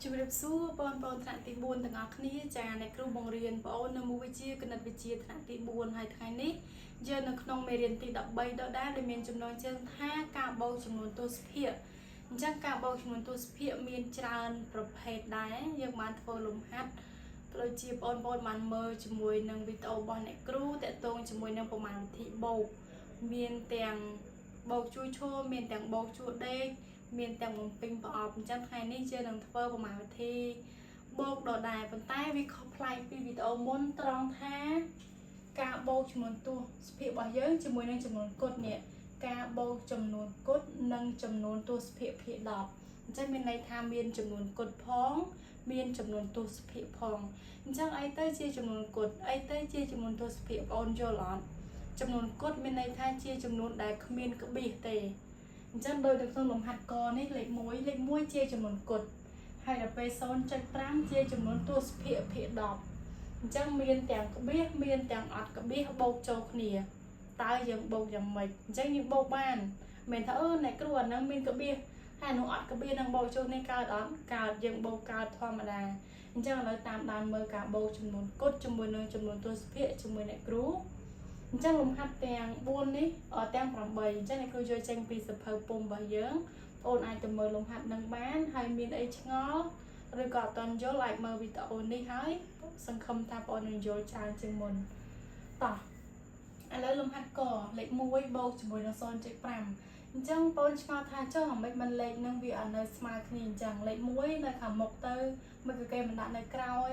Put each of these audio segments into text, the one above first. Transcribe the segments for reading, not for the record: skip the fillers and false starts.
ជំរាបសួរបងប្អូនថ្នាក់ទី4ទាំងអស់គ្នាចាអ្នកគ្រូបង្រៀនបងអូននៅមុខវិជ្ជាគណិតវិទ្យាថ្នាក់ទី4ហើយថ្ងៃនេះយើងនៅក្នុងមេរៀនទី13ដដែលដែលមានចំណងជើងថាការបូកចំនួនទសភាគអញ្ចឹងការបូកចំនួនទសភាគមានច្រើនប្រភេទដែរយើងបានធ្វើលំហាត់ក៏ដូចជាបងប្អូនបានមើលជាមួយនឹងវីដេអូរបស់អ្នកគ្រូតាក់ទងជាមួយនឹងប្រមាណវិធីបូកមានទាំងបូកជួរឈរមានទាំងបូកជួរដេក មានទាំងបំពេញប្រអប់អញ្ចឹងថ្ងៃនេះយើងនឹងធ្វើប្រមាណវិធីបូកដដែលប៉ុន្តែវាខុសប្លែកពីវីដេអូមុនត្រង់ថាការបូកចំនួនទសភាគរបស់យើងជាមួយនឹងចំនួនគត់នេះការបូកចំនួនគត់និងចំនួនទសភាគភាគ10អញ្ចឹងមានន័យថាមានចំនួនគត់ផង មានចំនួនទសភាគផងអញ្ចឹងអីទៅជាចំនួនគត់អីទៅជាចំនួនទសភាគបងអូនយល់អត់ចំនួនគត់មានន័យថាជាចំនួនដែលគ្មានក្បៀសទេ អញ្ចឹងដោយនៅក្នុងលំហាត់កនេះលេខ1លេខ1ជាចំនួនគត់ហើយដល់ពេល0.5ជាចំនួនទសភាគភាគ10អញ្ចឹងមានទាំងក្បៀសមានទាំងអត់ក្បៀសបូកចូលគ្នាតើយើងបូកយ៉ាងម៉េចអញ្ចឹងយើងបូកបានមិនថាអឺអ្នកគ្រូអាហ្នឹងមានក្បៀសហើយអានោះអត់ក្បៀសនឹងបូកចូលនេះកើតអត់កើតយើងបូកកើតធម្មតាអញ្ចឹងឥឡូវតាមដានមើលការបូកចំនួនគត់ជាមួយនឹងចំនួនទសភាគជាមួយអ្នកគ្រូ អញ្ចឹងលំហាត់ទាំង4នេះទាំង8អញ្ចឹងអ្នកគ្រូយកចេញពីសភៅពុំរបស់យើងបងអូនអាចទៅមើលលំហាត់នឹងបានហើយមានអីឆ្ងល់ឬក៏អត់ទាន់យល់អាចមើលវីដេអូនេះហើយសង្ឃឹមថាបងអូននឹងយល់ច្រើនជាងមុនតោះឥឡូវលំហាត់កលេខ1បូកជាមួយនឹង0.5អញ្ចឹងបងឆ្ងល់ថាចុះអាម៉េចមិនលេខនឹងវាអត់នៅស្មើគ្នាអញ្ចឹងលេខ1នៅខាងមុខទៅមិនក៏គេមិនដាក់នៅក្រោយ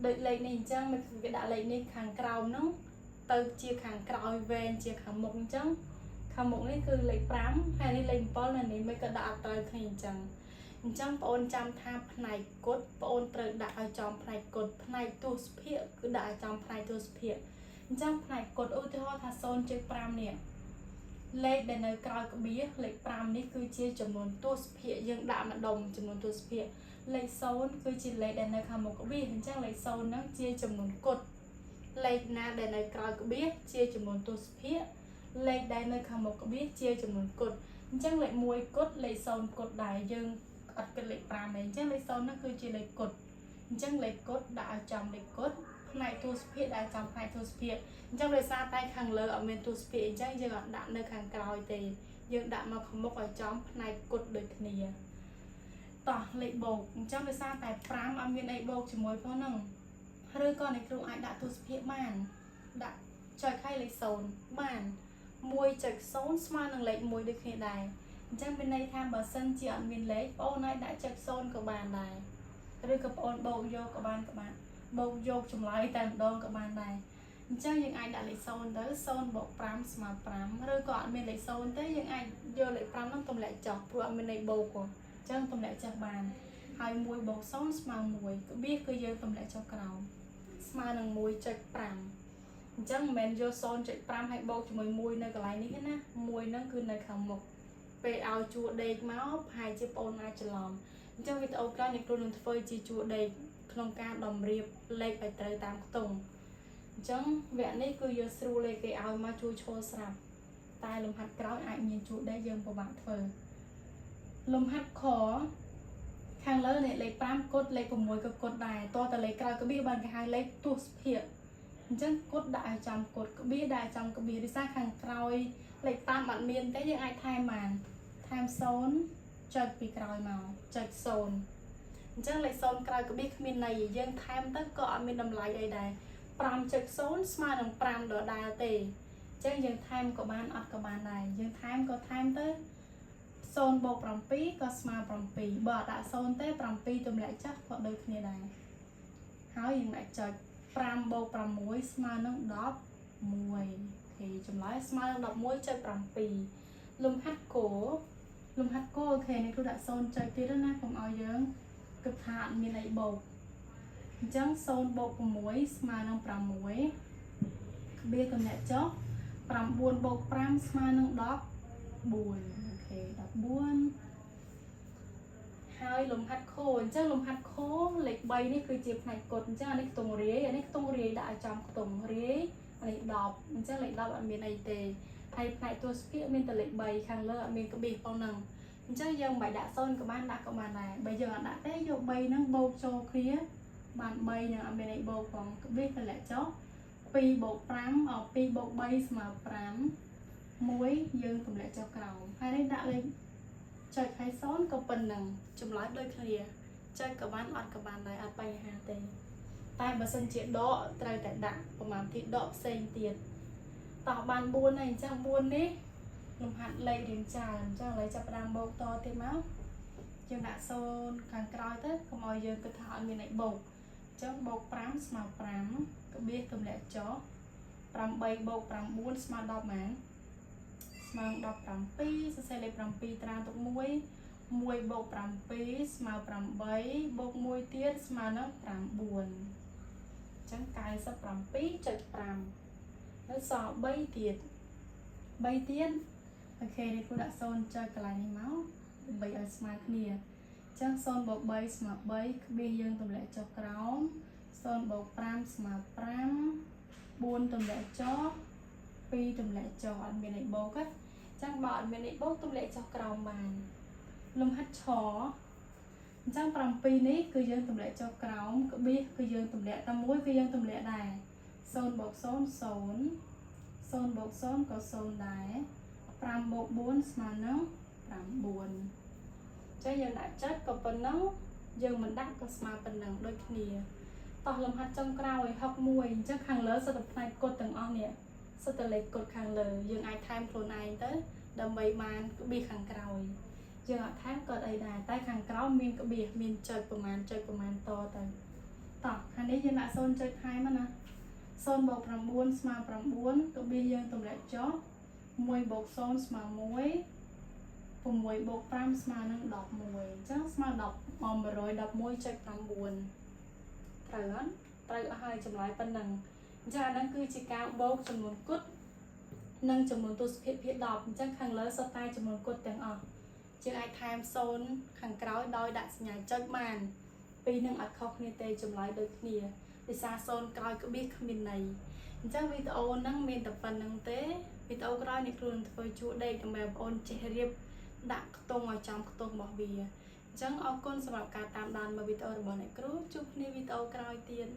ដូចលេខនេះអញ្ចឹងមិនគេដាក់លេខនេះខាងក្រោមហ្នឹង ទៅជាខាងក្រោយវែងជាខាងមុខអញ្ចឹងខាងមុខនេះគឺលេខ5ហើយនេះលេខ7នៅនេះមិនក៏ដាក់អត់ត្រូវគ្នាអញ្ចឹងអញ្ចឹងបងអូនចាំថាផ្នែកគត់បងអូនត្រូវដាក់ឲ្យចំផ្នែកគត់ផ្នែកទសភាគគឺដាក់ឲ្យចំផ្នែកទសភាគអញ្ចឹងផ្នែកគត់ឧទាហរណ៍ថា0.5នេះលេខដែលនៅក្រោយក្បៀសលេខ5នេះគឺជាចំនួនទសភាគយើងដាក់ម្ដុំចំនួនទសភាគលេខ0គឺជាលេខដែលនៅខាងមុខក្បៀសអញ្ចឹងលេខ0ហ្នឹងជាចំនួនគត់ លេខណាដែលនៅក្រោយក្បៀសជាចំនួនទសភាគលេខដែលនៅខាងមុខក្បៀសជាចំនួនគត់អញ្ចឹងលេខ1គត់លេខ0គត់ដែរយើងអត់គិតលេខ5ទេអញ្ចឹងលេខ0ហ្នឹងគឺជាលេខគត់អញ្ចឹងលេខគត់ដាក់ឲ្យចំលេខគត់ផ្នែកទសភាគដាក់ចំផ្នែកទសភាគអញ្ចឹងដោយសារតែខាងលើអត់មានទសភាគអញ្ចឹងយើងអត់ដាក់នៅខាងក្រោយទេយើងដាក់មកខាងមុខឲ្យចំផ្នែកគត់ដូចគ្នាតោះលេខបូកអញ្ចឹងដោយសារតែ5អត់មានអីបូកជាមួយផងហ្នឹង ឬក៏អ្នកគ្រូអាចដាក់ទសភាគបានដាក់ចុចឲ្យលេខ0បាន1.0ស្មើនឹងលេខ1ដូចគ្នាដែរអញ្ចឹងមានន័យថាបើសិនជាអត់មានលេខបងអូនអាចដាក់ចុច0ក៏បានដែរឬក៏បងអូនបូកយកក៏បានក៏បានបូកយកចម្លើយតែម្ដងក៏បានដែរអញ្ចឹងយើងអាចដាក់លេខ0ទៅ0បូក5ស្មើ5ឬក៏អត់មានលេខ0ទេយើងអាចយកលេខ5ហ្នឹងទម្លាក់ចុះព្រោះអត់មានលេខបូកទេអញ្ចឹងទម្លាក់ចុះបានហើយ1បូក0ស្មើ1ក្បៀសគឺយើងទម្លាក់ចុះក្រោម ស្មើនឹង1.5អញ្ចឹងមិនមែនយក0.5ហើយបូកជាមួយ1នៅកន្លែងនេះទេណា1ហ្នឹងគឺនៅខាងមុខពេលឲ្យជួរដេកមកប្រហែលជាបងអូនអាចច្រឡំអញ្ចឹងវីដេអូក្រោយអ្នកគ្រូនឹងធ្វើជាជួរដេកក្នុងការតម្រៀបលេខឲ្យត្រូវតាមខ្ទង់អញ្ចឹងវគ្គនេះគឺយើងស្រួលលេខគេឲ្យមកជួយឈរស្រាប់តែលំហាត់ក្រោយអាចមានជួរដេកយើងពិបាកធ្វើលំហាត់ខ ខាងលើនេះលេខ5គត់លេខ6ក៏គត់ដែរតោះតែលេខក្រោយក្បៀសបានគេហៅលេខទសភាគអញ្ចឹងគត់ដាក់ឲ្យចំគត់ក្បៀសដាក់ឲ្យចំក្បៀសដោយសារខាងក្រោយលេខ5អត់មានទេយើងអាចថែមបានថែម0ចុចពីក្រោយមកចុច0អញ្ចឹងលេខ0ក្រោយក្បៀសគ្មានន័យយើងថែមទៅក៏អត់មានតម្លៃអីដែរ5.0ស្មើនឹង5ដដែលទេអញ្ចឹងយើងថែមក៏បានអត់ក៏បានដែរយើងថែមក៏ថែមទៅ0បូក7ក៏ស្មើ7បើអត់ដាក់0ទេ7ទម្លាក់ចុះក៏ដូចគ្នាដែរហើយយើងដាក់ចុច5បូក6ស្មើនឹង11OK ចម្លើយស្មើនឹង11.7លំហាត់គោលំហាត់គោ OK នេះគ្រូដាក់0ចុចទៀតណាកុំឲ្យយើងគិតថាអត់មានអីបូកអញ្ចឹង0បូក6ស្មើនឹង6ក្បៀសទម្លាក់ចុះ9បូក5ស្មើនឹង14 OK 14ហើយលំហាត់ខអញ្ចឹងលំហាត់ខលេខ3នេះគឺជាផ្នែកគត់អញ្ចឹងអានេះខ្ទង់រាយអានេះខ្ទង់រាយដាក់ឲ្យចំខ្ទង់រាយអានេះ10អញ្ចឹងលេខ10អត់មានអីទេហើយផ្នែកទសភាគមានតែលេខ3ខាងលើអត់មានក្បៀសផងហ្នឹង អញ្ចឹងយើងមិនបាច់ដាក់0ក៏បានដាក់ក៏បានដែរបើយើងអត់ដាក់ទេយក3ហ្នឹងបូកចូលគ្នាបាន3នឹងអត់មានអីបូកផងក្បៀសទម្លាក់ចុះ2បូក5អ2បូក3ស្មើ5 1យើងទម្លាក់ចុះក្រោមហើយនេះដាក់លេខចុចហើយ0ក៏ប៉ុណ្ណឹងចម្លើយដូចគ្នាចុចក៏បានអត់ក៏បានដែរអត់បញ្ហាទេតែបើសិនជាដកត្រូវតែដាក់ប្រមាណទីដកផ្សេងទៀតតោះបាន4ហើយអញ្ចឹង4នេះលំហាត់លេខរៀងច្រើនអញ្ចឹងឥឡូវចាប់ផ្ដើមបូកតទៀតមកយើងដាក់0ខាងក្រោយទៅកុំឲ្យយើងគិតថាអត់មានអីបូកអញ្ចឹងបូក5ស្មើ5ក្បៀសទម្លាក់ចុះ8បូក9ស្មើ10ម៉ានស្មើ17សរសេរលេខ7ត្រាទុក1 1បូក7ស្មើ8បូក1ទៀតស្មើនឹង9អញ្ចឹង97.5នៅសល់3ទៀត3ទៀត OK នេះគ្រូដាក់0ចុចកន្លែងនេះមកដើម្បីឲ្យស្មើគ្នាអញ្ចឹង0បូក3ស្មើ3ក្បៀសយើងទម្លាក់ចុះក្រោម0បូក5ស្មើ5 4ទម្លាក់ចុះ2ទម្លាក់ចុះអត់មានអីបូកទេអញ្ចឹងបើអត់មានអីបូកទម្លាក់ចុះក្រោមបានលំហាត់ឆអញ្ចឹង7នេះគឺយើងទម្លាក់ចុះក្រោមក្បៀសគឺយើងទម្លាក់តែមួយគឺយើងទម្លាក់ដែរ0បូក0 0 0បូក0ក៏0ដែរ5បូក4ស្មើនឹង9ចឹងយើងដាក់ចិត្តក៏ប៉ុណ្ណឹងយើងមិនដាក់ក៏ស្មើប៉ុណ្ណឹងដូចគ្នាតោះលំហាត់ចុងក្រោយ61អញ្ចឹងខាងលើសុទ្ធតែផ្នែកគត់ទាំងអស់នេះសុទ្ធតែលេខគត់ខាងលើយើងអាចថែមខ្លួនឯងទៅដើម្បីបានក្បៀសខាងក្រោយយើងអត់ថែមក៏អីដែរតែខាងក្រោមមានក្បៀសមានចុចប្រមាណចុចប្រមាណតទៅតោះខាងនេះយើងដាក់0ចុចថែមណា0បូក9ស្មើ9ក្បៀសយើងទម្លាក់ចុះ1បូក0ស្មើ1 6បូក5ស្មើនឹង11អញ្ចឹងស្មើ10 111.9ត្រូវអត់ត្រូវអស់ហើយចម្លើយប៉ុណ្ណឹងអញ្ចឹងអាហ្នឹងគឺជាការបូកចំនួនគត់និងចំនួនទសភាគភាគ10អញ្ចឹងខាងលើសុទ្ធតែចំនួនគត់ទាំងអស់ជាងអាចថែម0ខាងក្រោយដោយដាក់សញ្ញាចុចបានពីរនឹងអត់ខុសគ្នាទេចម្លើយដូចគ្នាដោយសារ0ក្រោយក្បៀសគ្មានន័យអញ្ចឹងវីដេអូហ្នឹងមានតែប៉ុណ្្នឹងទេវីដេអូក្រោយនេះគ្រូនឹងធ្វើជួរដេកដើម្បីបងប្អូនចេះរៀបដាក់ខ្ទង់ឲ្យចំខ្ទង់របស់វាអញ្ចឹងអរគុណសម្រាប់ការតាមដានមើលវីដេអូរបស់អ្នកគ្រូជួបគ្នាវីដេអូក្រោយទៀត។